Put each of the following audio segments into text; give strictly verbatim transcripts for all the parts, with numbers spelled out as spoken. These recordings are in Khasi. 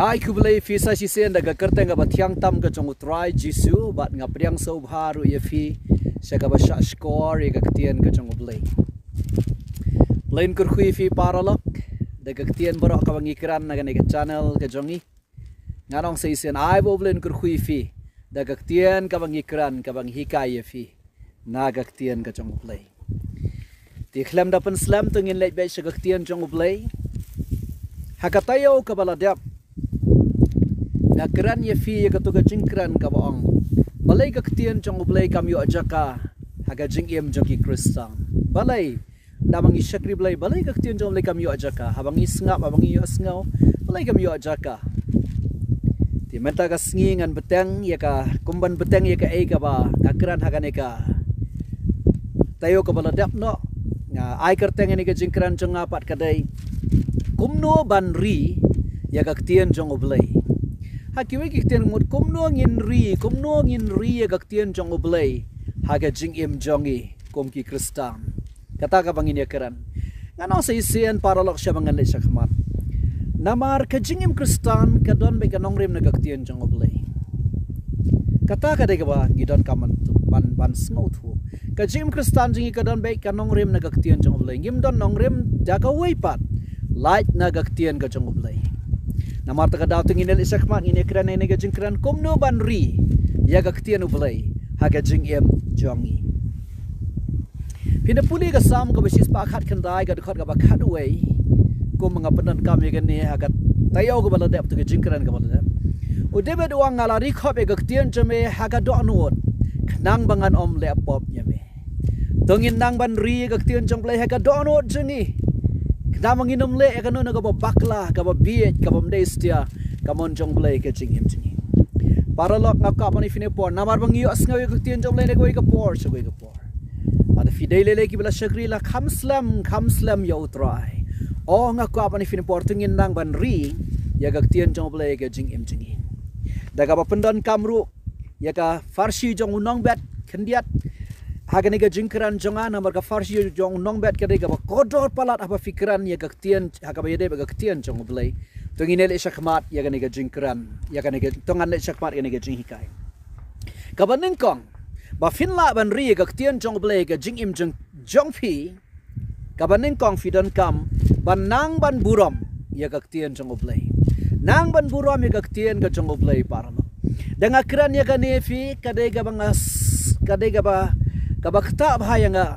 Ai khublei phi sa shisien da ka kyrteng kaba thiang tam ka jong U Trai Jisu, bad nga pdiang sngewbha ruh ïa phi sha kaba shah shkor ïa ka ktien ka jong U Blei. Blei un kyrkhu ïa phi paralok da ka ktien baroh kaba ngi kren na kane ka channel ka jong ngi. Ngan ong sa shisien, ai ba U Blei un kyrkhu ïa phi da ka ktien kaba ngi kren, kaba ngi hikai ïa phi na ka ktien ka jong U Blei. Te khlem da pynslem, to ngin leit beit sha ka ktien jong U Blei. Ha ka taïew kaba la dep, nga kren ïa phi ïa kato ka jingkren kaba ong, balei ka ktien jong U Blei kam ïoh jaka ha ka jingim jong ki Khristan? Balei? Naba ngi shakri Blei, balei ka ktien jong U Blei kam ïoh jaka? Haba ngi sngap, haba ngi ïohsngew, balei kam ïoh jaka? Te mynta ka sngi ngan bteng ïa ka, kum ban bteng ïa kaei kaba nga kren ha kane ka taïew kaba la dep noh. Nga ai kyrteng ïa kane ka jingkren jong nga pat ka dei, kumno ban ri ïa ka ktien jong U Blei. Ha kiwei ki ktien mut, kumno ngin ri, kumno ngin ri ïa ka ktien jong U Blei ha ka jingim jong ngi kum ki Khristan. Kata kaba ngin ïa kren. Ngan ong sa shisien paralok sha ba ngan leit sha khmat. Namar ka jingim Khristan ka don beit ka nongrim na ka ktien jong U Blei. Kata ka dei kaba ngi donkam ban, ban sngewthuh. Ka jingim Khristan jong ngi ka don beit ka nongrim na ka ktien jong U Blei. Ngim don nongrim da kawei pat, lait na ka ktien ka jong U Blei. Namar kata ka daw, to ngin ïa leit sha khmat, ngin ïa kren ïa kane ka jingkren, kumno ban ri ïa ka ktien U Blei ha ka jingim jong ngi. Phin da pule ka Salm kaba shispah khatkhyndai, ka dkhot kaba khatwei. Kum nga pyndonkam ïa kane ha ka taïew kaba la dep, to ka jingkren kaba la dep. U David u ong, nga la ri khop ïa ka ktien jong me ha ka dohnud, khnang ba ngan ym leh pop ïa me. To ngin nang ban ri ïa ka ktien jong U Blei ha ka dohnud jong ngi, khnang ba ngin ym leh ïa kano kano kaba bakla, kaba bieit, kaba ym dei satia ka mon jong U Blei ha ka jingim jong ngi. Paralok, nga kwah ban ong ïa phi ha kane ka por, namar ba ngi ïohsngew ïa ka ktien jong U Blei na kawei ka por sha kawei ka por. Lada phi dei lei lei kiba la shakri, la kham slem, kham slem ïa U Trai. Oh, nga kwah ban ong ïa phi ha kane ka por, to ngin nang ban ri ïa ka ktien jong U Blei ha ka jingim jong ngi. Da kaba pyndonkam ruh ïa ka pharshi jong u nongbet khyndiat ha kane ka jingkren jong nga, namar ka pharshi jong u nongbet ka dei kaba kordor palat haba phi kren ïa ka ktien, ha kaba ïadei bad ka ktien jong U Blei. To ngin ïa leit sha khmat ïa kane ka jingkren, ïa kane ka, to ngan leit sha khmat ïa kane ka jinghikai. Kaba nyngkong, ba phin lah ban ri ïa ka ktien jong U Blei ha ka jingim jong, jong phi, kaba nyngkong phi donkam ban nang ban burom ïa ka ktien jong U Blei. Nang ban burom ïa ka ktien ka jong U Blei, paralok. Da nga kren ïa kane ïa phi, ka dei kaba nga s-, ka dei kaba, kaba ktah bha ïa nga.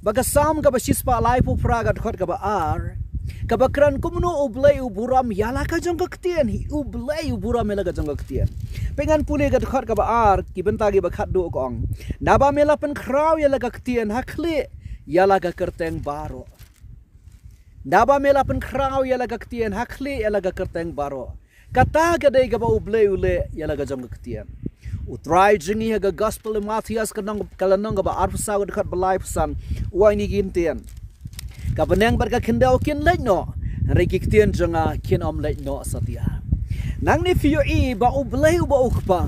Ba ka Salm kaba shispah laiphew phra, ka dkhot kaba ar, kaba kren kumno U Blei u burom ïa la ka jong ka ktien, hi U Blei u burom ïa la ka jong ka ktien. Peit, ngan pule ka dkhot kaba ar, ki bynta kiba khatduh, ka ong, naba me la pynkhraw ïa la ka ktien, ha khlieh ïa la ka kyrteng baroh. Naba me la pynkhraw ïa la ka ktien, ha khlieh ïa la ka kyrteng baroh. Kata ka dei kaba U Blei u leh ïa la ka jong ka ktien. U Trai jong ngi ha ka Gospel u Mathaios ka lynnong, ka lynnong kaba arphew saw, ka dkhot ba laiphew san, u ong ïa kine ki ktien: Ka bneng bad ka khyndew kin leit noh, hynrei ki ktien jong nga kin ym leit noh satia. Nangne phi ïohi ba U Blei uba U Kpa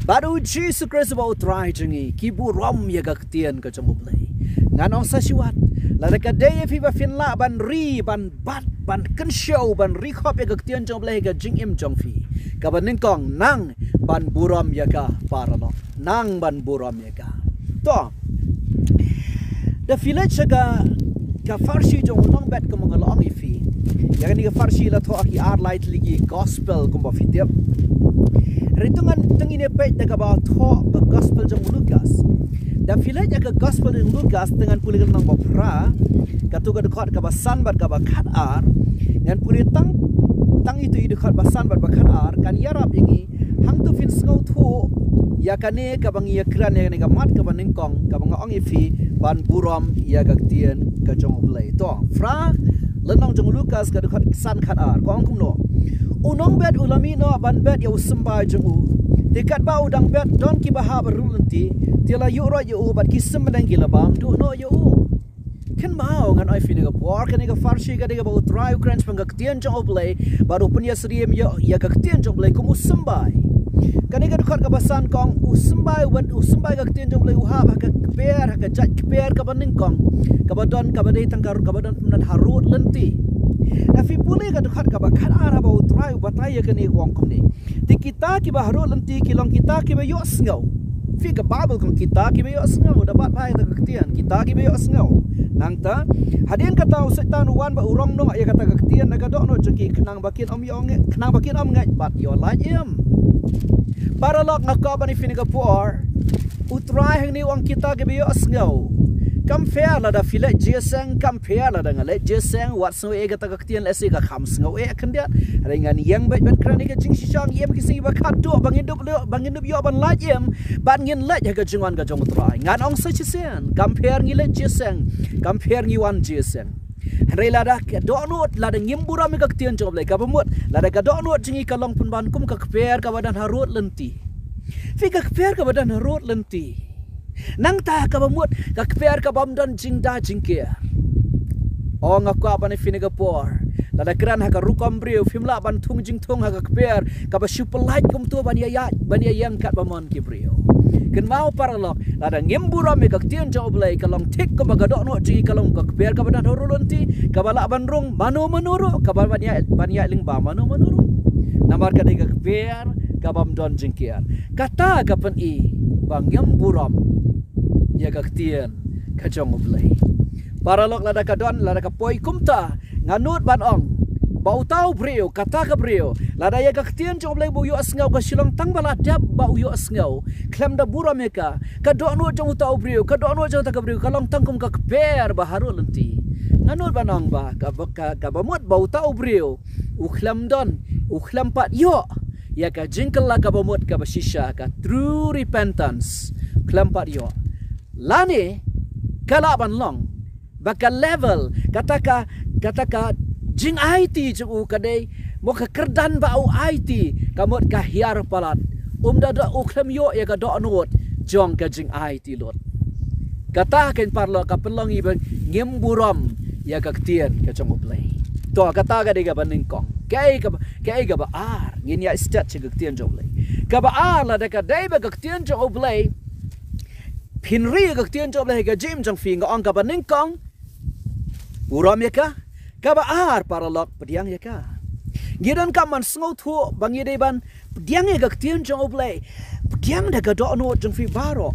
bad U Jisu Khrist uba U Trai jong ngi ki burom ïa ka ktien ka jong U Blei. Ngan ong sa shi wat, lada ka dei ïa phi ba phin lah ban ri, ban bat, ban kynshew, ban ri khop ïa ka ktien jong U Blei ha ka jingim jong phi, kaba nyngkong nang ban burom ïa ka, paralok. Nang ban burom ïa ka. To, da phi leit sha ka, ka pharshi jong u nongbet, kumba nga la ong ïa phi, ïa kane ka pharshi la thoh ha ki ar lai tylli ki Gospel, kumba phi tip. Hynrei to ngan, to ngin ïa peit da kaba thoh ka Gospel jong u Lukas. Da phi leit ïa ka Gospel jong u Lukas, to ngan pule ka lynnong ba phra, kato ka dkhot kaba san bad kaba khatar. Ngan pule tang, tang ito i dkhot ba san bad ba khatar, kan ïarap ïa ngi. Hangto phin sngewthuh ïa kane kaba ngi ïa kren ïa kane ka mat kaba nyngkong, kaba nga ong ïa phi, ban burom ïa ka ktien ka jong U Blei. To, phra lynnong jong u Lukas, ka dkhot san khatar, ka ong kumno: U nongbet u la mih noh ban bet ïa u symbai jong u. Te katba u dang bet, don kiba hap ruh lynti, te la ïuh roit ïa u, bad ki symleng ki la bam duh noh ïa u. Kynmaw, ngan ong ïa phi, ha kane ka por, kane ka pharshi ka dei kaba U Trai u kren shaphang ka ktien jong U Blei, bad u pynïasyriem ïa, ïa ka ktien jong U Blei kum u symbai. Kane ka dkhot kaba san ka ong, u symbai, u bet, u symbai ka ktien jong U Blei u hap ha ka kper, ha ka jait kper kaba nyngkong, kaba don, kaba dei tang ka, kaba don pynban harud lynti. Da phi pule ka dkhot kaba khatar haba u Trai u batai ïa kane u ong kumne. Te kita kiba harud lynti ki long kita kiba ïohsngew. Phi ka Baibl ka ong kita kiba ïohsngew, da bat bha ïa kata ka ktien, kita kiba ïohsngew. Nangta, hadien kata u Soitan u wan bad u rong noh ïa kata ka ktien na ka dohnud jong ki khnang ba kin ym ïoh nge-, khnang ba kin ym ngeit bad ïoh lait im. Paralok, nga kwah ban ïa phi ha kane ka por. U Trai hangne u ong kita kiba ïohsngew. Kam pher lada phi leit jingïaseng, kam pher lada nga leit jingïaseng, wat sngew eh ïa kata ka ktien, lehse ka kham sngew eh khyndiat. Hynrei ngan ïeng beit ban kren ïa ka jingshisha, ïa ki sngi ba khatduh, ba ngin dup ïoh, ba ngin dup ïoh ban lait im, bad ngin leit ha ka jingwan ka jong u Trai. Ngan ong sa shisien, kam pher ngi leit jingïaseng, kam pher ngi wan jingïaseng. Hynrei lada ka dohnud, lada ngim burom ïa ka ktien jong u Blei, kaba mut, lada ka dohnud jong ngi ka long pynban kum ka kper kaba don harud lynti. Phi, ka kper kaba don harud lynti. Nangta kaba mut, ka kper kabym don jingda jingker. O nga kwah ban ïa phi ha kane ka por. Lada kren ha ka rukom briew, phim lah ban thung jingthung ha ka kper kaba shu pyllait kumto ban ïa ïa, ban ïa ïeng katba mon ki briew. Kynmaw paralok, lada ngim burom ïa ka ktien jong u Blei, ka long thik kumba ka dohnud jong ngi ka long ka kper kaba don harud lynti, kaba lah ban rung mano mano ruh, kaba ban ïa, ban ïa lyngba mano mano ruh. Namar ka dei ka kper kabym don jingker. Kata ka pyni ba ngim burom ïa ka ktien ka jong u Blei. Paralok, lada ka don, lada ka poi kumta, nga nud ban ong ba uta u briew, kata ka briew, lada ïa ka ktien jong u Blei ba u ïohsngew ka shu long tang ba la dep ba u ïohsngew, khlem da burom ïa ka, ka dohnud jong uta u briew, ka dohnud jong uta ka briew ka long tang kum ka kper ba harud lynti. Nga nud ban ong ba ka, ka, kaba mut ba uta u briew u khlem don, u khlem pat ïoh ïa ka jingkylla kaba mut kaba shisha, ka true repentance, khlem pat ïoh. Lane ka lah ban long ba ka level, kata ka, kata ka jingaiti jong u ka dei, mo, ka kyrdan ba u aiti ka mut ka hiar palat. Um da doh, u khlem ïoh ïa ka dohnud jong ka jingaiti lut. Kata kein paralok ka pynlong ïa ba ngim burom ïa ka ktien ka jong u Blei. To, kata ka dei kaba nyngkong. Kaei kaba, kaei kaba ar, ngin ïa stet sha ka ktien jong u Blei. Kaba ar, lada ka dei ba ka ktien jong u Blei, phin ri ïa ka ktien jong u Blei ha ka jingim jong phi, nga ong kaba nyngkong, burom ïa ka. Kaba ar paralok, pdiang ïa ka. Ngi donkam ban sngewthuh ba ngi dei ban pdiang ïa ka ktien jong u Blei. Pdiang da ka dohnud jong phi baroh.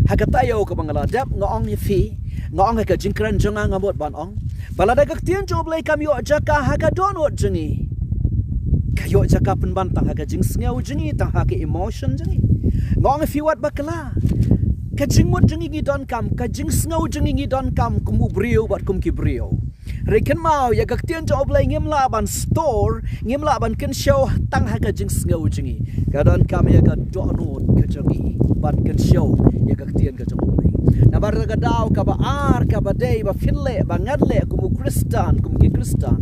Ha kata ïa u kaba nga la dep nga ong ïa phi, nga ong ha ka jingkren jong nga, nga mut ban ong ba lada ka ktien jong u Blei kam ïoh jaka ha ka dohnud jong ngi, ka ïoh jaka pynban tang ha ka jingsngew jong ngi, tang ha ka emotion jong ngi. Nga ong ïa phi wat bakla, ka jingmut jong ngi ngi donkam, ka jingsngew jong ngi ngi donkam kum u briew bad kum ki briew. Hynrei kynmaw, ïa ka ktien jong u Blei ngim lah ban store, ngim lah ban kynshew tang ha ka jingsngew jong ngi. Ka donkam ïa ka dohnud ka jong ngi ban kynshew ïa ka ktien ka jong u Blei. Namar kata ka daw kaba ar kaba dei ba phin leh, ba ngan leh kum u Khristan, kum ki Khristan,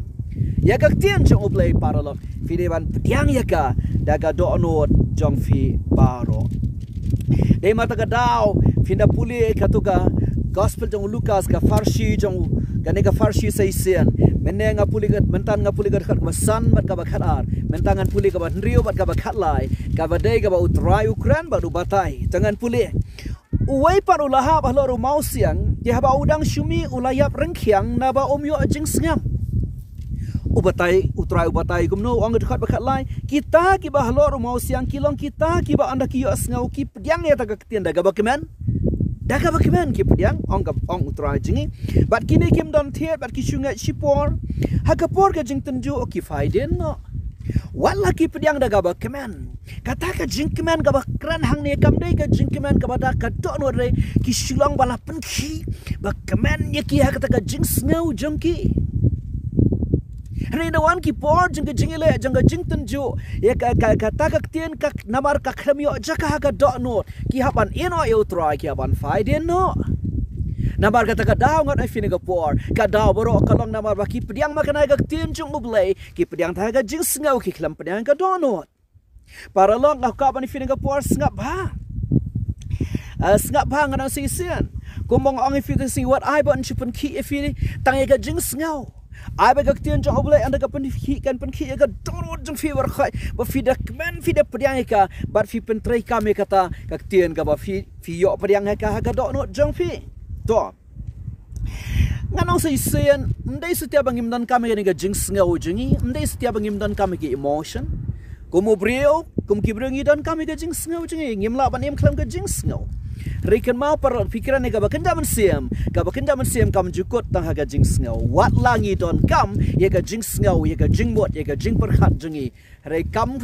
ïa ka ktien jong u Blei paralok, phi dei ban pdiang ïa ka da ka dohnud jong phi baroh. Dei ma kata ka daw, phin da pule kato ka Gospel jong u Lukas, ka pharshi jong u, kane ka pharshi sa shisien. Mynne nga pule ka, mynta nga pule ka dkhot kaba san bad kaba khatar. Mynta ngan pule kaba hynriew bad kaba khatlai, kaba dei kaba u Trai u kren bad u batai. Te ngan pule. Uwei pat u la hap halor u mawsiang, te haba u dang shu mih u la ïap ryngkhiang naba um ïoh jingsngap. U batai, u Trai u batai kumno, u ong ha ka dkhot ba khatlai, kita kiba halor u mawsiang ki long kita kiba ynda ki ïohsngew ki pdiang ïa kata ka ktien da kaba kmen. Da kaba kmen ki pdiang, ong ka, ong u Trai jong ngi. Bad kine kim don thied, bad ki shu ngeit shipor. Ha ka por ka jingtynjuh ki phai dien noh. Wat la ki pdiang da kaba kmen. Kata ka jingkmen kaba kren hangne kam dei ka jingkmen kaba da ka dohnud, hynrei ki shu long ba la pynkhih ba kmen ïa ki ha kata ka jingsngew jong ki. Hynrei nda wan ki por jong ka jingïaleh, jong ka jingtynjuh ïa ka, ka, kata ka ktien ka, namar ka khlem ïoh jaka ha ka dohnud, ki hap ban ïehnoh ïa u Trai, ki hap ban phai dien noh. Namar kata ka daw ngan ong ïa phi ha kane ka por, ka daw baroh ka long namar ba ki pdiang ma kane ka ktien jong u Blei, ki pdiang tang ha ka jingsngew, ki khlem pdiang ha ka dohnud. Paralok, nga kwah ban ong ïa phi ha kane ka por, sngap bha. Ah, sngap bha, ngan ong sa shisien. Kumba nga ong ïa phi te shi, wat ai ba yn shu pynkhih ïa phi tang ïa ka jingsngew. Ai ba ka ktien jong u Blei ynda ka pynkhih, kan pynkhih ïa ka dohnud jong phi baroh khoit, ba phi da kmen, phi da pdiang ïa ka, bad phi pyntreikam ïa kata ka ktien kaba phi, phi ïoh pdiang ïa ka ha ka dohnud jong phi. To. Ngan ong sa shisien, ym dei satia ba ngim donkam ïa kane ka jingsngew jong ngi, ym dei satia ba ngim donkam ïa ka emotion. Kum u briew, kum ki briew ngi donkam ïa ka jingsngew jong ngi, ngim lah ban im khlem ka jingsngew. Hynrei kynmaw paralok, phi kren ïa kaba kynja mynsiem, kaba kynja mynsiem kam ju kut tang ha ka jingsngew. Wat la ngi donkam ïa ka jingsngew, ïa ka jingmut, ïa ka jingpyrkhat jong ngi. Hynrei kam,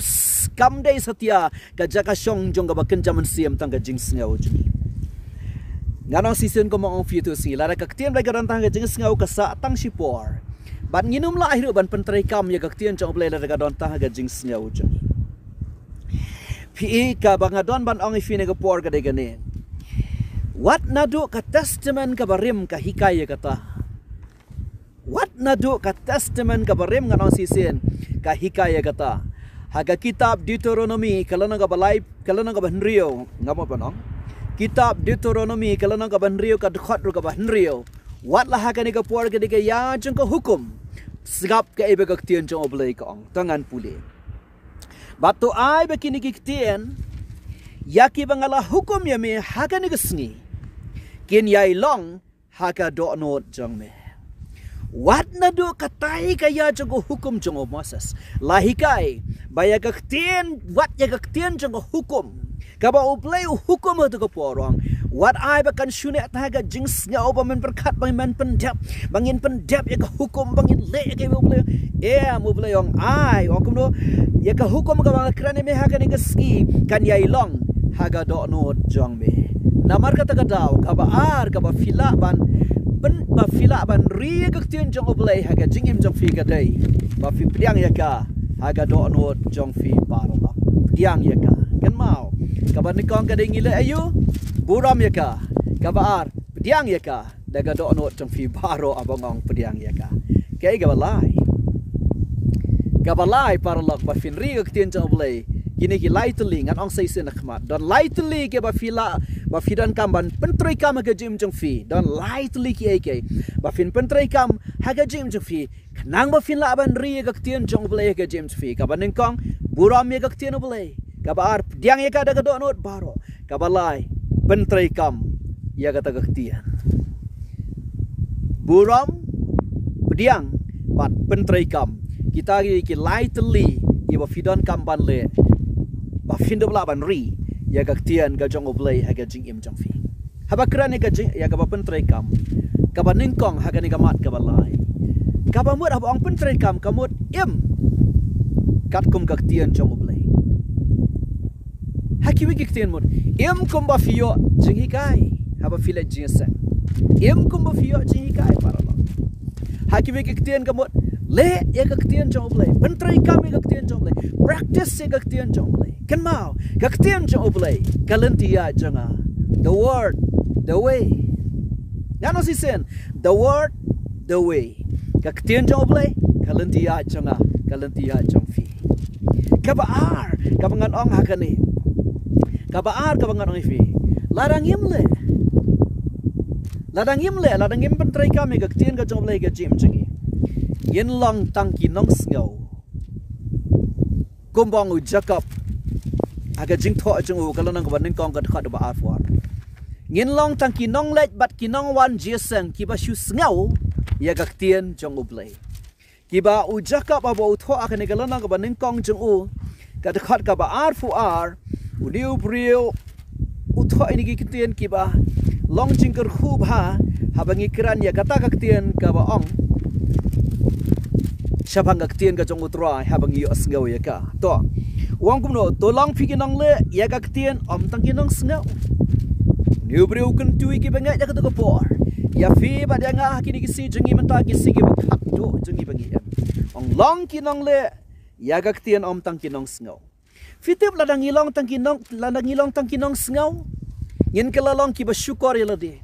kam dei satia ka jaka shong jong kaba kynja mynsiem tang ka jingsngew jong ngi. Ngan ong shisien kumba ong phi tu sngi, lada ka ktien ba ka don tang ka jingsngew ka sah tang shipor. Bad ngin ym lah hi ruh ban pyntreikam ïa ka ktien jong U Blei lada ka don tang ka jingsngew jong ngi. Phi i kaba nga don ban ong ïa phi ne ka por ka dei kane. Wat naduh ka testament kaba rim ka hikai ïa kata. Wat naduh ka testament kaba rim ngan ong shisien ka hikai ïa kata. Ha ka kitab Deuteronomy ka lynnong kaba lai, ka lynnong kaba hynriew, nga mut ban ong. Kitab Deuteronomy ka lynnong kaba hynriew, ka dkhot ruh kaba hynriew. Wat la ha kane ka por ka dei ka ïa jong ka hukum. Sngap kaei ba ka ktien jong U Blei ka ong. To ngan pule. Bad to ai ba kine ki ktien ïa kiba nga la hukum ïa me ha kane ka sngi kin ïai long ha ka dohnud jong me. Wat naduh katai ka ïa jong ka hukum jong u Moses la hikai ba ïa ka ktien, wat ïa ka ktien jong ka hukum kaba U Blei u hukum ha tu ka por, u ong, wat ai ba kan shu neh tang ha ka jingsngew ba men pyrkhat, ba men pyndep, ba ngin pyndep ïa ka hukum, ba ngin leh ïa ka U Blei. Em, U Blei u ong, ai, u ong kumno, ïa ka hukum kaba nga kren ïa me ha kane ka sngi kan ïai long ha ka dohnud jong me. Namar kata ka daw kaba ar kaba phi lah ban, ban, ba phi lah ban ri ïa ka ktien jong U Blei ha ka jingim jong phi ka dei ba phi pdiang ïa ka ha ka dohnud jong phi baroh. Pdiang ïa ka. Kynmaw, kaba nyngkong ka dei ngi leh aïu? Burom ïa ka. Kaba ar, pdiang ïa ka da ka dohnud jong phi baroh. Haba nga ong pdiang ïa ka, kaei kaba lai? Kaba lai paralok ba phin ri ïa ka ktien jong U Blei, kine ki lai tylli, ngan ong sa shisien ha khmat. Don lai tylli kiba phi lah, ba phi donkam ban pyntreikam ha ka jingim jong phi. Don lai tylli kiei kiei ba phin pyntreikam ha ka jingim jong phi khnang ba phin lah ban ri ïa ka ktien jong U Blei ha ka jingim jong phi. Kaba nyngkong, burom ïa ka ktien U Blei. Kaba ar, pdiang ïa ka da ka dohnud baroh. Kaba lai, pyntreikam ïa kata ka ktien. Burom, pdiang bad pyntreikam. Kita ki, ki lai tylli kiba phi donkam ban leh ba phin da lah ban ri ïa ka ktien ka jong U Blei ha ka jingim jong phi. Haba kren ïa ka jing, ïa kaba pyntreikam, kaba nyngkong ha kane ka mat kaba lai, kaba mut haba ong pyntreikam ka mut im katkum ka ktien jong U Blei. Ha kiwei ki ktien mut im kumba phi ïoh jinghikai haba phi leit jingïaseng. Im kumba phi ïoh jinghikai paralok. Ha kiwei ki ktien ka mut leh ïa ka ktien jong U Blei, pyntreikam ïa ka ktien jong U Blei, practice ïa ka ktien jong U Blei. Kynmaw, ka ktien jong U Blei ka lynti ïaid jong nga. The word, the way. Ngan ong shisien, the word, the way. Ka ktien jong U Blei ka lynti ïaid jong nga, ka lynti ïaid jong phi. Kaba ar kaba ngan ong ha kane, kaba ar kaba ngan ong ïa phi, lada ngim leh, lada ngim leh, lada ngim pyntreikam ïa ka ktien ka jong U Blei ha ka jingim jong ngi, ngin long tang ki nongsngew. Kumba ong u Jakob ha ka jingthoh jong u, ka lynnong kaba nyngkong, ka dkhot ba arphew ar, ngin long tang ki nongleit bad ki nongwan jingïaseng kiba shu sngew ïa ka ktien jong U Blei. Kiba u Jakob haba u thoh ha kane ka lynnong kaba nyngkong jong u, ka dkhot kaba arphew ar, une u briew u thoh ïa kine ki ktien kiba long jingkyrkhu bha haba ngi kren ïa kata ka ktien kaba ong shaphang ka ktien ka jong U Trai haba ngi ïohsngew ïa ka. To, u ong kumno? To long phi ki nongleh ïa ka ktien, ym tang ki nongsngew. Une u briew u kyntu ïa kiba ngeit ha kata ka por, ïa phi bad ïa nga ha kine ki sngi jong ngi mynta, ki sngi kiba khatduh jong ngi ba ngi im. Ong long ki nongleh ïa ka ktien, ym tang ki nongsngew. Phi tip, lada ngi long tang ki nong, lada ngi long tang ki nongsngew, ngin kylla long kiba shukor ïa lade.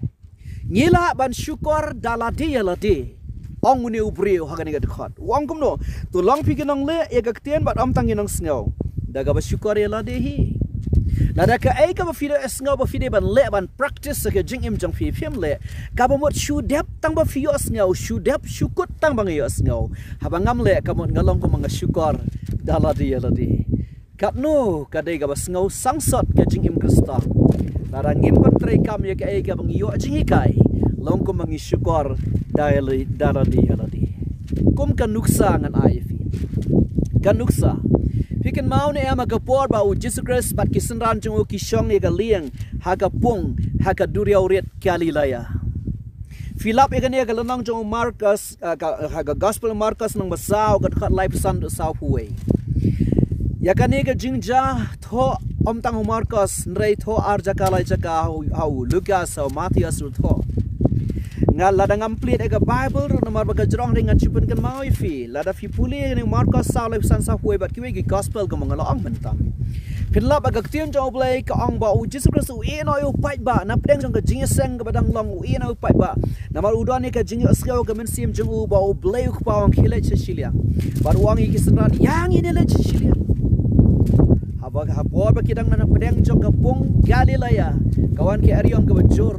Ngi lah ban shukor da lade ïa lade. Ong une u briew ha kane ka dkhot, u ong kumno? To long phi ki nongleh ïa ka ktien bad ym tang ki nongsngew, da kaba shukor ïa lade hi. Lada kaei kaba phi dei ïohsngew ba phi dei ban leh, ban practice ha ka jingim jong phi, phim leh, kaba mut shu dep tang ba phi ïohsngew, shu dep shu kut tang ba nga ïohsngew. Haba ngam leh ka mut nga long kumba nga shukor da lade ïa lade. Katno ka dei kaba sngew sangsot ka jingim Khristan lada ngim pyntreikam ïa kaei kaba ngi ïoh jinghikai, long kumba ngi shukor Dali, dali, dali. Kum ka nuksa ngan ai phi. Ka nuksa. Phi kynmaw ne em ha ka por ba u Jisu Khrist bad ki synran jong u ki shong ïa ka lieng ha ka pung ha ka duriaw rit Galilea. Phi lap ïa kane ha ka lynnong jong u Markos, ah, ka, ha ka gospel Markos lynnong ba saw ka dkhot laiphew san haduh sawphew wei. Ïa kane ka jingjia thoh ym tang u Markos, hynrei thoh ar jaka lai jaka ha u, ha u Lukas, ha u Mathaios ruh thoh. Nga lada ngam plie ïa ka Bible ruh namar ba ka jrong ring ngan shu pynkynmaw ïa phi. Lada phi pule ïa kane u Markos saw laiphew san sawphew wei bad kiwei ki gospel kumba nga la ong mynta. Phin lap ba ka ktien jong u Blei ka ong ba u Jisu Khrist u ïehnoh ïa u paidbah na pdeng jong ka jingïaseng kaba dang long, u ïehnoh ïa u paidbah. Namar u don ïa ka jingïohsngew ka mynsiem jong u ba u Blei u Kpa u wan khie leit sha shiliang. Bad u ong ïa ki synran, ïa ngi ïa leit sha shiliang. Haba, ha por ba ki dang na pdeng jong ka pung Galilea, ka wan ka eriong kaba jur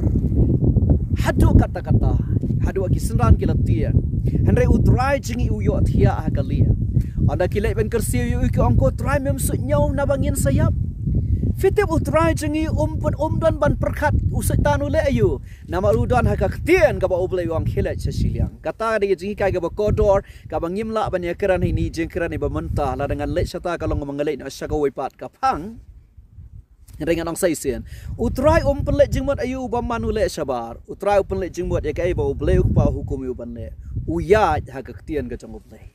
haduh katta katta, haduh ki synran ki la tieng. Hynrei u Trai jong ngi u ïohthiah ha ka lieng. Ynda ki leit ban kyrsiew ïa u ki ong, ko Trai, mem suidñiew naba ngin sa ïap? Phi tip u Trai jong ngi um pyn-, um don ban pyrkhat u Soitan u leh aïu. Namar u don ha ka ktien kaba u Blei u wan khie leit sha shiliang. Kata ka dei ka jinghikai kaba kordor, kaba ngim lah ban ïakren ha ine i jingkren hi ba mynta, lada ngan leit shata ka long ba ngan leit noh sha kawei pat ka phang. Hynrei ngan ong sa shisien. U Trai um pynleit jingmut aïu, u bymman u leh shabar. U Trai u pynleit jingmut ïa kaei ba u Blei u Kpa u hukum ïa u ban leh. U ïaid ha ka ktien ka jong u Blei.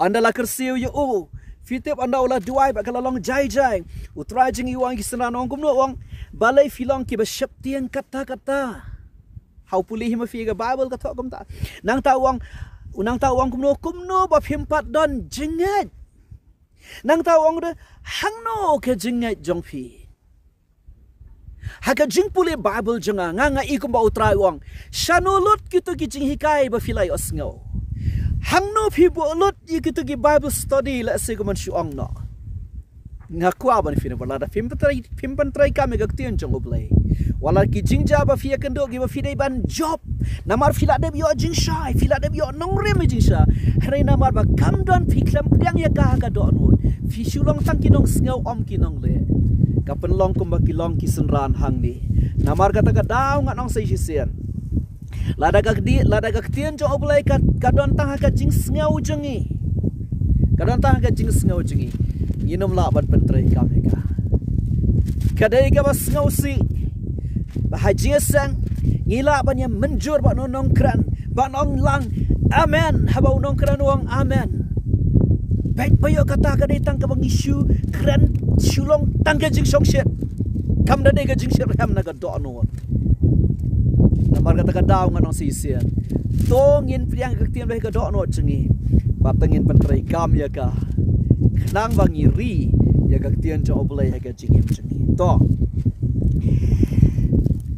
Ynda la kyrsiew ïa u, phi tip ynda u la duwai bad ka la long jai jai, u Trai jong ngi u ong ïa ki synran, u ong kumno? U ong, balei phi long kiba sheptieng katta katta? Ha u pule hi ma phi ïa ka Bible ka thoh kumta. Nangta u ong, nangta u ong kumno, kumno ba phim pat don jingngeit? Nangta u ong ruh, hangno ka jingngeit jong phi? Ha ka jingpule Bible jong nga, nga, nga i kumba u Trai u ong, shano lut kito ki jinghikai ba phi la ïohsngew? Hangno phi buh lut ïa kito ki Bible study, lehse kumban shu ong noh? Nga kwah ban phi, namar lada phim pyntrei, phim pyntrei kam ïa ka ktien jong u Blei, wat la ki jingjia ba phi ïakynduh kiba phi dei ban jop. Namar phi la dep ïoh jingshai, phi la dep ïoh nongrim ïa jingshai. Hynrei namar ba kam don, phi khlem pdiang ïa ka ha ka dohnud. Phi shu long tang ki nongsngew, ym ki nongleh. Ka pynlong kumba ki long ki synran hangne. Namar kata ka daw ngan ong sa shisien. Lada ka kdi-, lada ka ktien jong u Blei ka, ka don tang ha ka jingsngew jong ngi. Ka don tang ha ka jingsngew jong ngi. Ngin ym lah ban pyntrei kam ïa ka. Ka dei kaba sngewsih ba ha jingïaseng ngi lah ban ïa mynjur bad u nongkren, ban ong lang amen haba u nongkren u ong amen. Bad ba ïoh kata ka dei tang kaba ngi shu kren, shu long tang ka jingshongshit. Kam da dei ka jingshitrhem na ka dohnud. Namar kata ka daw ngan ong sa shisien. To ngin pdiang ka ktien Blei ha ka dohnud jong ngi. Bad to ngin pyntrei kam ïa ka. Khnang ba ngi ri ïa ka ktien jong u Blei ha ka jingim jong ngi. To.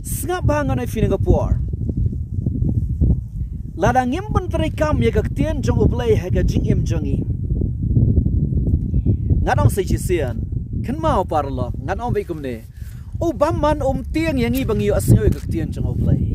Sngap bha ngan ong ïa phi na ka por. Lada ngim pyntrei kam ïa ka ktien jong u Blei ha ka jingim jong ngi, ngan ong sa shisien. Kynmaw paralok, ngan ong beit kumne. U bymman um tieng ïa ngi ba ngi ïohsngew ïa ka ktien jong u Blei.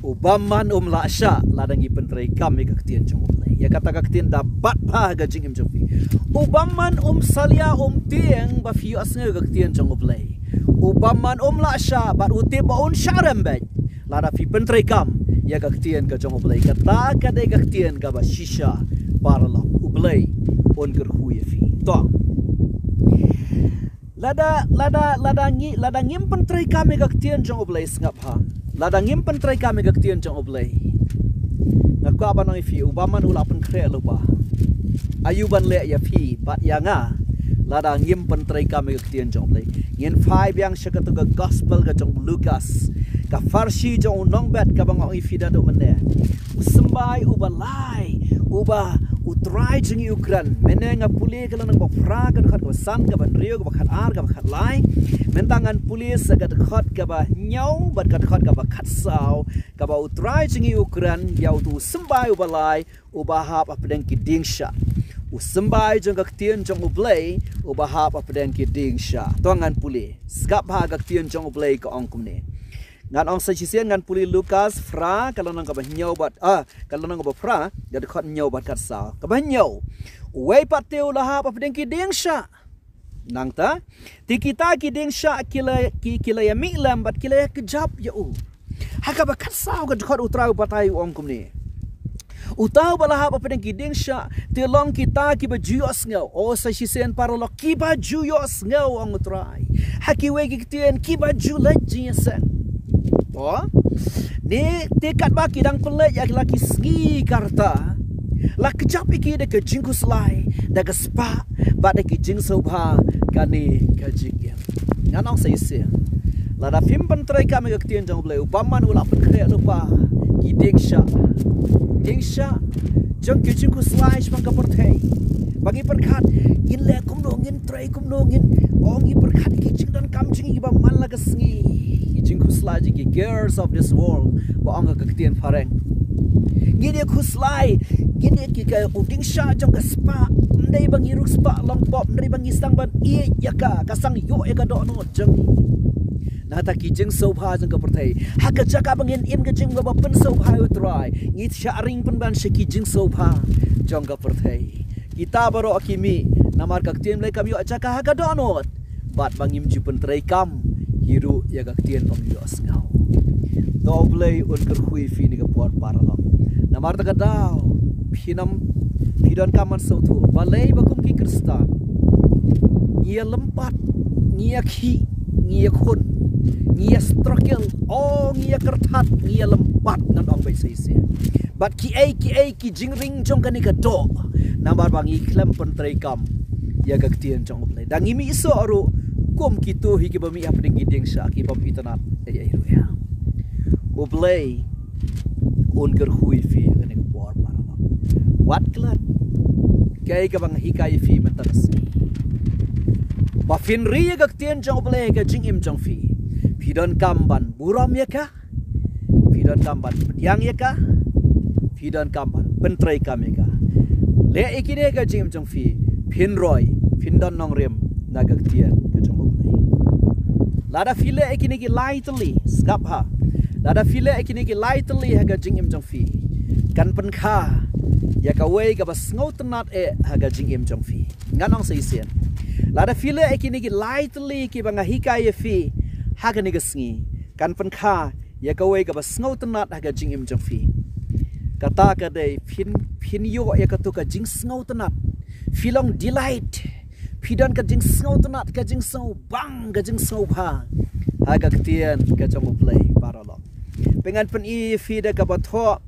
U bymman um lah shah lada ngi pyntrei kam ïa ka ktien jong u Blei. Ïa kata ka ktien da bat bha ha ka jingim jong phi. U bymman um salia um tieng ba phi ïohsngew ïa ka ktien jong u Blei. U bymman um lah shah bad u tip ba un shah rem beit lada phi pyntrei kam ïa ka ktien ka jong u Blei. Kata ka dei ka ktien kaba shisha paralok. U Blei un kyrkhu ïa phi. To. Lada, lada, lada ngi, lada ngim pyntrei kam ïa ka ktien jong u Blei, sngap bha. Lada ngim pyntrei kam ïa ka ktien jong u Blei, nga kwah ban ong ïa phi, u bymman u la pynkhreh lypa. Aïu ban leh ïa phi bad ïa nga lada ngim pyntrei kam ïa ka ktien jong u Blei? Ngin phai biang sha katu ka gospel ka jong u Lukas, ka pharshi jong u nongbet kaba nga ong ïa phi naduh mynne. U symbai uba lai, uba u Trai jong ngi u kren. Mynne nga pule ka lynnong ba phra, ka dkhot kaba san, kaba hynriew, kaba khatar, kaba khatlai. Mynta ngan pule sa ka dkhot kaba hynñiew bad ka dkhot kaba khatsaw, kaba u Trai jong ngi u kren ïa utu u symbai uba lai uba hap hapdeng ki dieng shah. U symbai jong ka ktien jong u Blei uba hap hapdeng ki dieng shah. To ngan pule. Sngap bha ka ktien jong u Blei ka ong kumne. Ngan ong sa shisien, ngan pule Lukas phra, ka lynnong kaba hynñiew bad, ah, ka lynnong kaba phra, ka dkhot hynñiew bad khatsaw. Kaba hynñiew. Uwei pat te u la hap hapdeng ki dieng shah. Nangta, te kita ki dieng shah ki la, ki, ki la ïamih lem bad ki la ïakjap ïa u. Ha kaba khatsaw ka dkhot u Trai u batai u ong kumne. Uta uba la hap hapdeng ki dieng shah, te long kita kiba ju ïohsngew. O sa shisien paralok, kiba ju ïohsngew ong u Trai. Ha kiwei ki ktien kiba ju leit jingïaseng. O. Ne te katba ki dang pynleit ïa la ki sngi ka rta, la kjap ïa ki da ka jingkhuslai, da ka spah, bad da ki jingsngewbha kane ka jingim. Ngan ong sa shisien. Lada phim pyntreikam ïa ka ktien jong u Blei, u bymman u la pynkhreh lypa ki dieng shah. Dieng shah jong ki jingkhuslai shaphang ka pyrthei. Ba ngi pyrkhat, ngin leh kumno, ngin trei kumno, ngin, o, ngi pyrkhat ki jingdonkam jong ngi kiba man la ka sngi. Ki jingkhuslai jong ki cares of this world, ba ong ka ktien phareng. Ngin ïa khuslai, ngin ïa ki ka u dieng shah jong ka spah, ym dei ba ngi rung spah long pop, ym dei ba ngi sdang ban ïeit ïa ka, ka sdang ïoh ïa ka dohnud jong ngi. Nangta ki jingsngewbha jong ka pyrthei. Ha ka jaka ba ngin im ka jingim kaba pynsngewbha ïa u Trai, ngi shah ring pynban sha ki jingsngewbha jong ka pyrthei. Kita baroh ki mih, namar ka ktien Blei kam ïoh jaka ha ka dohnud. Bad ba ngim ju pyntreikam hi ruh ïa ka ktien ba ngi ïohsngew. To U Blei un kyrkhu ïa phi ha kane ka por paralok. Namar kata ka daw, phin ym, phi donkam ban sngewthuh. Balei ba kum ki Khristan, ngi ïa lympat, ngi ïa khih, ngi ïa khun, ngi ïa struggle, o, ngi ïa kyrthat, ngi ïa lympat, ngan ong beit sa shisien. Bad kiei kiei ki jingring jong kane ka doh, namar ba ngi khlem pyntreikam ïa ka ktien jong U Blei. Da ngi mih soh ruh kum kito hi kiba mih hapdeng ki dieng shah, ki bym itynnad ei ei ruh ïa. U Blei un kyrkhu ïa phi ha kane ka por paralok. Wat klet kaei kaba nga hikai ïa phi mynta ka sngi, ba phin ri ïa ka ktien jong U Blei ha ka jingim jong phi. Phi donkam ban burom ïa ka, phi donkam ban pdiang ïa ka, phi donkam ban pyntreikam ïa ka. Leh ïa kine ha ka jingim jong phi, phin roi, phin don nongrim na ka ktien ka jong U Blei. Lada phi leh ïa kine ki lai tylli, sngap ha. Lada phi leh ïa kine ki lai tylli ha ka jingim jong phi, kan pynkha ïa kawei kaba sngewtynnad eh ha ka jingim jong phi. Ngan ong sa shisien. Lada phi leh ïa kine ki lai tylli kiba nga hikai ïa phi ha kane ka sngi, kan pynkha ïa kawei kaba sngewtynnad ha ka jingim jong phi. Kata ka dei phin, phin ïoh ïa kato ka jingsngewtynnad. Phi long delight. Phi don ka jingsngewtynnad, ka jingsngewbang, ka jingsngewbha ha ka ktien ka jong U Blei paralok. Pynban pyn-i ïa phi da kaba thoh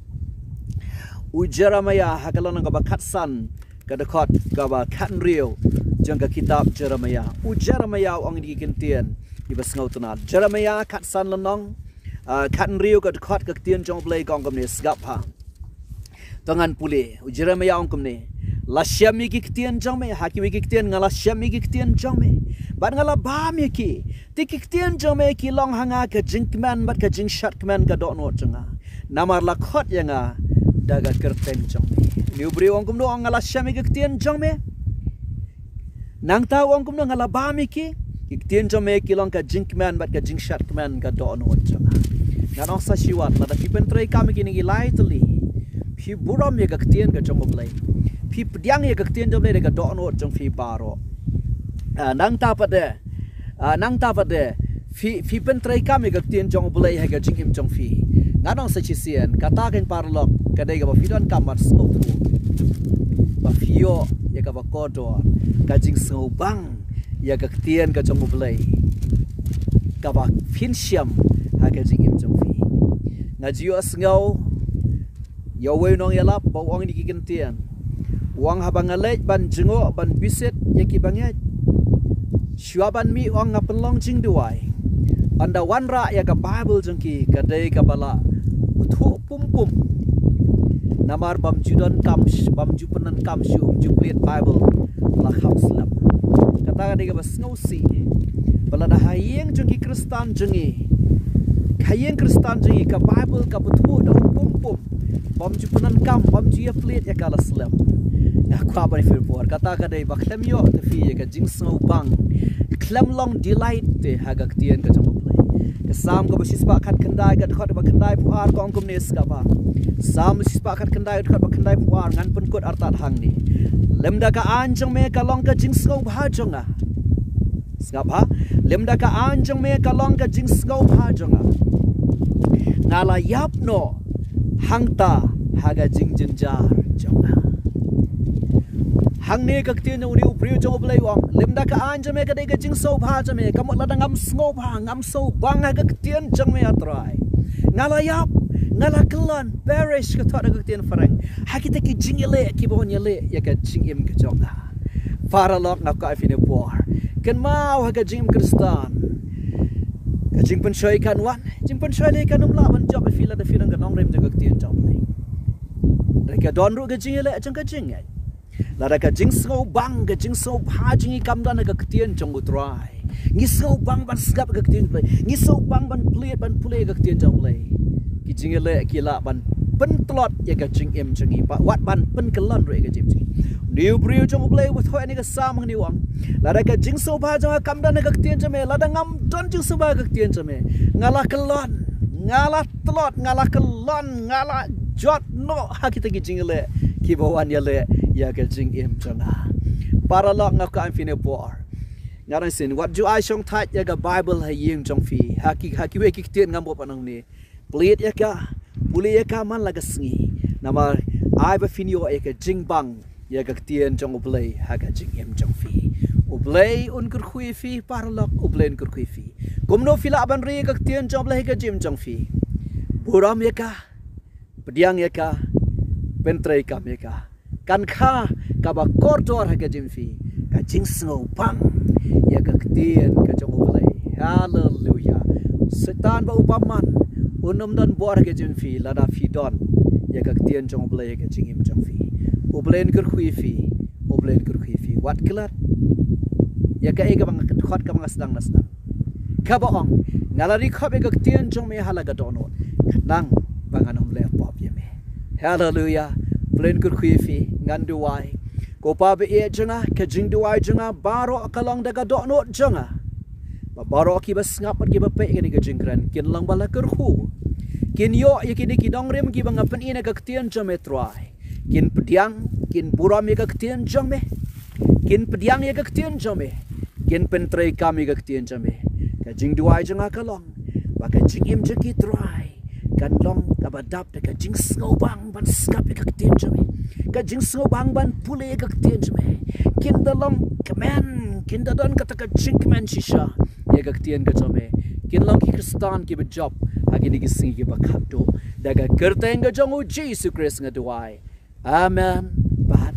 u Jeremiah ha ka lynnong kaba khatsan, ka dkhot kaba khathynriew jong ka kitab Jeremiah. U Jeremiah u ong ïa ki ktien kiba sngewtynnad. Jeremiah khatsan lynnong, ah, khathynriew ka dkhot, ka ktien jong U Blei ka ong kumne, sngap ha. To ngan pule, u Jeremiah u ong kumne. La shem ïa ki ktien jong me, ha kiwei ki ktien, nga la shem ïa ki ktien jong me. Bad nga la bam ïa ki. Te ki ktien jong me ki long ha nga ka jingkmen bad ka jingshad kmen ka dohnud jong nga. Namar la khot ïa nga da ka kyrteng jong me. Une u briew u ong kumno, u ong nga la shem ïa ki ktien jong me. Nangta u ong kumno, nga la bam ïa ki. Ki ktien jong me ki long ka jingkmen bad ka jingshad kmen ka dohnud jong nga. Ngan ong sa shi wat, lada phi pyntreikam ïa kine ki lai tylli, phi burom ïa ka ktien ka jong U Blei. Phi pdiang ïa ka ktien jong U Blei da ka dohnud jong phi baroh. Ah, nangta pat de, ah, nangta pat de, phi, phi pyntreikam ïa ka ktien jong U Blei ha ka jingim jong phi. Ngan ong sa shisien, kata keiñ paralok, ka dei kaba phi donkam ban sngewthuh. Ba phi ïoh ïa kaba kordor, ka jingsngewbang ïa ka ktien ka jong U Blei, kaba phin shem ha ka jingim jong phi. Nga ju ïohsngew ïa uwei u nongïalap ba u ong ïa ki ktien. U ong, haba nga leit ban jngoh ban visit ïa ki bangeit, shuwa ban mih, u ong, nga pynlong jingduwai. Ynda wanrah ïa ka Baibl jong ki, ka dei kaba la bthuh pum pum. Namar bym ju donkam sh-, bym ju pyndonkam shuh, bym ju plie Baibl la kham slem. Kata ka dei kaba sngewsih. Ba lada ha ïing jong ki Khristan jong ngi, ha ïing Khristan jong ngi, ka Baibl ka bthuh da u pum pum, bym ju pyndonkam, bym ju ïa plie ïa ka la slem. Nga kwah ban ïa phi por, kata ka dei ba khlem ïoh te phi ïa ka jingsngewbang, khlem long delight te ha ka ktien ka jong U Blei. Ka Salm kaba shispah khatkhyndai, ka dkhot ba khyndaiphew ar ka ong kumne, sngap ha. Salm shispah khyndai, dkhot ba khyndaiphew ar, ngan pynkut artat hangne. Lymda ka aiñ jong me ka long ka jingsngewbha jong nga. Sngap ha. Lymda ka aiñ jong me ka long ka jingsngewbha jong nga. Nga la ïap noh hangta ha ka jingjynjar jong nga. Hangne ka ktien jong une u briew jong U Blei u ong, lymda ka aiñ jong me ka dei ka jingsngewbha jong me, ka mut lada ngam sngewbha, ngam sngewbang ha ka ktien jong me, A Trai, nga la ïap, nga la kyllon, perish ka thoh da ka ktien phareng. Ha kita ki jingïaleh kiba wan ïaleh ïa ka jingim ka jong nga. Paralok, nga kwah ïa phi ne por, kynmaw ha ka jingim Khristan, ka jingpynshoi kan wan, jingpynshoi lei kan ym lah ban jop ïa phi lada phi don ka nongrim jong ka ktien jong U Blei. Hynrei ka don ruh ka jingïaleh jong ka jingngeit. Lada ka jingsngewbang, ka jingsngewbha jong ngi kam don ha ka ktien jong U Trai, ngi sngewbang ban sngap ka ktien U Blei, ngi sngewbang ban plied, ban pule ka ktien jong U Blei, ki jingïaleh ki lah ban pyntlot ïa ka jingim jong ngi, ba wat ban pynkyllon ruh ïa ka jingim jong ngi. Une u briew jong U Blei uba thoh ïa kane ka Salm hangne u ong, lada ka jingsngewbha jong nga kam don ha ka ktien jong me, lada ngam don jingsngewbha ha ka ktien jong me, nga la kyllon, nga la tlot, nga la kyllon, nga la jot noh ha kita ki jingïaleh kiba wan ïaleh ïa ka jingim jong nga. Paralok, nga kwah ïa phi ne por, nga dang sngewsih, wat ju ai shongthait ïa ka Bible ha ïing jong phi, ha ki, ha kiwei ki ktien, ngam bud pat nangne. Plied ïa ka, pule ïa ka man la ka sngi. Namar ai ba phin ïoh ïa ka jingbang ïa ka ktien jong U Blei ha ka jingim jong phi. U Blei un kyrkhu ïa phi paralok, U Blei un kyrkhu ïa phi. Kumno phi lah ban ri ïa ka ktien jong U Blei ha ka jingim jong phi? Burom ïa ka, pdiang ïa ka, pyntreikam ïa ka. Kan kha kaba kordor ha ka jingim phi, ka jingsngewbang ïa ka ktien ka jong U Blei. Haleluya. Soitan ba u bymman un ym don bor ha ka jingim phi lada phi don ïa ka ktien jong U Blei ha ka jingim jong phi. U Blei un kyrkhu ïa phi, U Blei un kyrkhu ïa phi. Wat klet ïa kaei kaba nga khot, kaba nga sdang na sdang, kaba ong, nga la ri khop ïa ka ktien jong me ha la ka dohnud, khnang ba ngan ym leh pop ïa me. Haleluya. U Blei un kyrkhu ïa phi, ngan duwai. Ko Pa ba ïeit jong nga, ka jingduwai jong nga baroh ka long da ka dohnud jong nga, ba baroh kiba sngap bad kiba peit ïa kane ka jingkren kin long ba la kyrkhu, kin ïoh ïa kine ki nongrim kiba nga pyni na ka ktien jong me Trai. Kin pdiang, kin burom ïa ka ktien jong me. Kin pdiang ïa ka ktien jong me, kin pyntreikam ïa ka ktien jong me. Ka jingduwai jong nga ka long ba ka jingim jong ki Trai kan long kaba dap da ka jingsngewbang ban sngap ïa ka ktien jong me, ka jingsngewbang ban pule ïa ka ktien jong me. Kin da long kmen, kin da don kata ka jingkmen shisha ïa ka ktien ka jong me. Kin long ki Khristan kiba jop ha kine ki sngi kiba khatduh. Da ka kyrteng ka jong U Jisu Khrist nga duwai. Amen bad